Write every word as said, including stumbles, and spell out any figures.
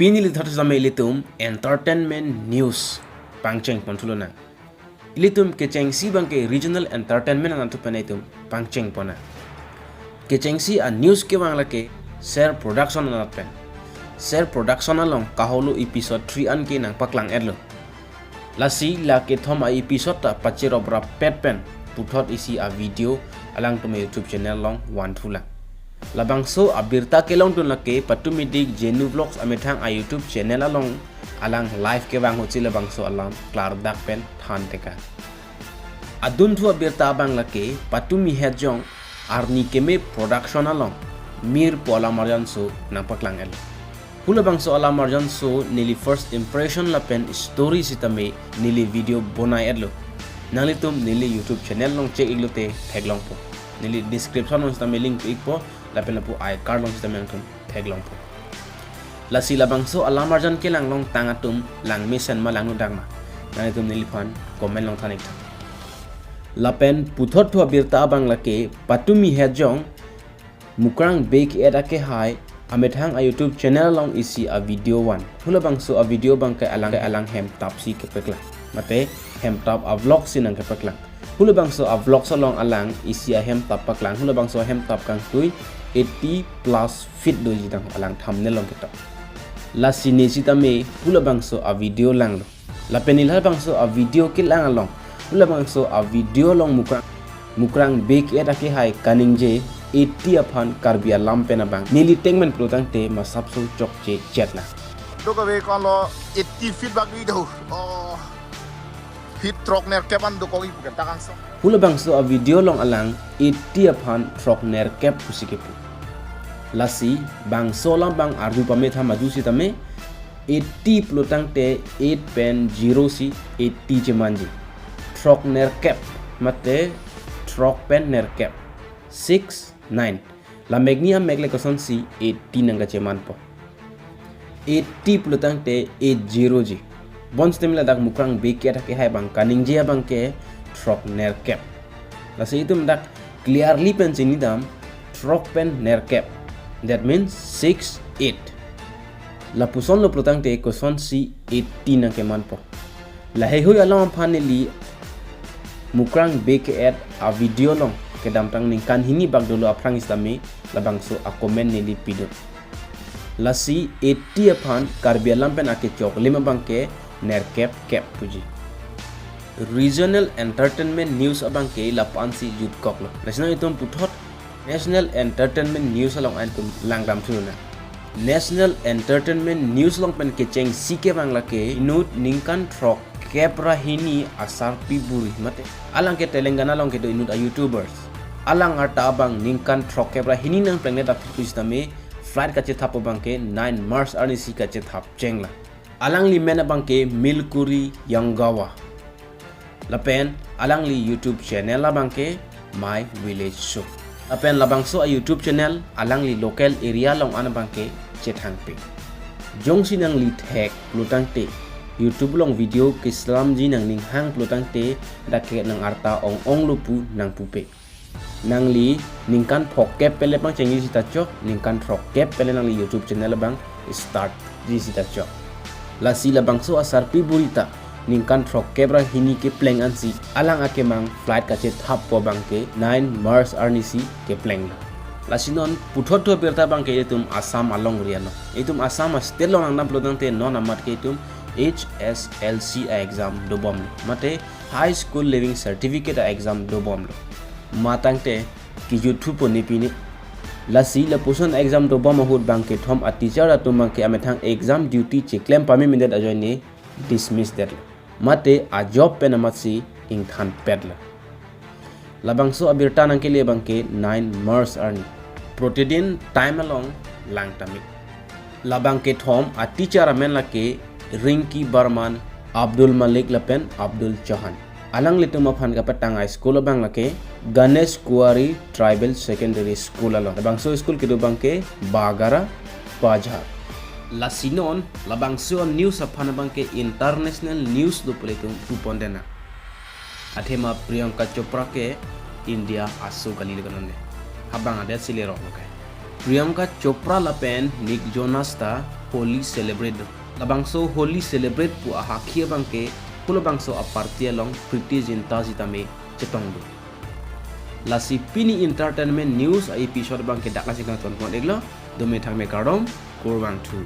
Pini lithot same ilitum entertainment news pangcheng pon thulonang. Ilitum kechengsi abangke regional entertainment anatthu pen itum pangcheng ponnang. Kechengsi a news kevang lake Ser Production anat pen. Ser Production along Kaholo episode three an ke nangpaklang-etlo. Lasi la kethom a episode ta pachirop rapet pen puthot isi a video alangtum a YouTube channel along van thulang. Labangso abirta kelongdun lake patumi dik Jenu Vlogs amethang a YouTube channel along alang live kevang ahutsi labangso alam klardak pen than teka. Adunthu abirta abang lake patumi hetjong Arni Keme Production along Mir pu alamarjan so nangpaklang-etlo. Pu labangso alamarjan so neli first impression lapen story sitame neli video bonai-etlo. Nanglitum neli YouTube channel along check iklote theklongpo. Neli description along sitame link pi-ikpo, lapen lapu i card along sitame nangtum theklongpo. Lasi labangso alamarjan kelang along tang atum langmesen ma langnodak ma, nanglitum neliphan comment along than-iktha. Lapen puthot thu abirta abang lake patumi hetjong Mukrang Bey ke-et akehai amethang a YouTube channel along isi a video van. Pu labangso a video abangke alang alang hemtap si kepaklang. Mate hemtap a vlog si nangkepaklang. Pu labangso a vlog along alang isi a hemtap paklang. Pu labangso a hemtap kangtui eighty plus feet doji tang alang thumbnail along ketok. Lasi ne sitame pu labangso a video langlo. Lapen neli labangso a video kelang along, pu labangso a video along Mukrang, Mukrang Bey ke-et akehai kaningje eighty aphan Karbi alam pen abang neli tengmen pulotangte masapso chokche chetna. Dokave konlo eighty feet bak di do. Oh. Feet throknerkep an dokok-ik pu ke dak angso. Pu labangso a video along alang eighty aphan throknerkep pusi kepu. Lasi bangso alam abang arju pame tha madu sitame eighty pulotangte eight pen zero si eighty chemanji. Throknerkep mate throk pen nerkep, six nine. La mek ni amek le kosonsi eighty nangkachemanpo. Eighty pulotangte eight zero ji. Bonsitame ladak Mukrang Bey ke-et akehai abang kaningje abangke throknerkep. Lasi itum dak clearly pen chinidam, throk pen nerkep. That means six eight. Lapusonlo pulotangte kosonsi eighty nangkemanpo. Laheihui alam aphan neli Mukrang Bey ke-et a video along kedamtang ningkan hini bak dolo aphrang sitame labangso a comment neli pidun. Lasi eighty aphan Karbi alam pen akechoklim abangke nerkep kep puji. Regional entertainment news abangke lapu-an si jutkoklo. Lasi non itum puthot National Entertainment News along an itum langdam thulonang. National Entertainment News along pen kechengsi kevang lake inut ningkan throkkep ra hini asarpi buri mate, alangke Telangana along kedo inut a YouTubers. Alang arta abang ningkan throkkep ra hini nangplengledet aphi pusitame flight kachethap abangke nine March arnisi kachethap chenglo. Alangli men abangke Milkuri Yangawa. Lapen alangli YouTube channel abangke My Village Show. Lapen labangso a YouTube channel alangli local area along an abangke chethangpik. Jongsi nangli thek pulotangte, YouTube along video keselamji nangning hang pulotangte, dak ke nang arta ong-onglo pu nangpupe. Nangli ningkan phokep pen le pangchengji sita chok, ningkan throkkep pen le nangli YouTube channel abang startji sita chok. Lasi labangso asarpi buri ta ningkan throkkep ra hini kepleng ansi alang akemang flight kachethappo abangke nine March arnisi keplenglo. Lasi non puthot thu abirta abangke itum Assam alongri along. Itum Assam a state along langdam pulotangte non amat ke itum H S L C a exam dobomlo. Mate High School Leaving Certificate a exam dobomlo. Matangte kejut thupo ne pine. Lasi lapuson exam dobom ahut bangkethom a teacher atum abangke amethang exam duty cheklem pamemedet ajoine dismiss detlo. Mate a job pen amatsi ingthanpetlo. Labangso abirta nangkele abangke nine March arni. Protidin Time along langtame. Labangkethom a teacher amen lake Rinki Barman, Abdul Malik lapen Abdul Chauhan. Alanglitum aphan kapatang a school abang lake Ganesh Kuwari Tribal Secondary School along. Labangso school kedo abangke Bagara Bazar. Lasi non labangso news aphan abangke international news do pu ilitum pupon dena. Athema Priyanka Chopra ke India aso kali le kanonde. Habang adet si leroklo ke. Priyanka Chopra lapen Nick Jonas ta Holi celebrate do. Labangso Holi celebrate pu ahakhi abangke halabangso a party along Preity Zinta ji tame chetong do. Lasi pini entertainment news a episode abangke dak lasi kangton pon-iklo. Dome thakme kardom, kurvangthu.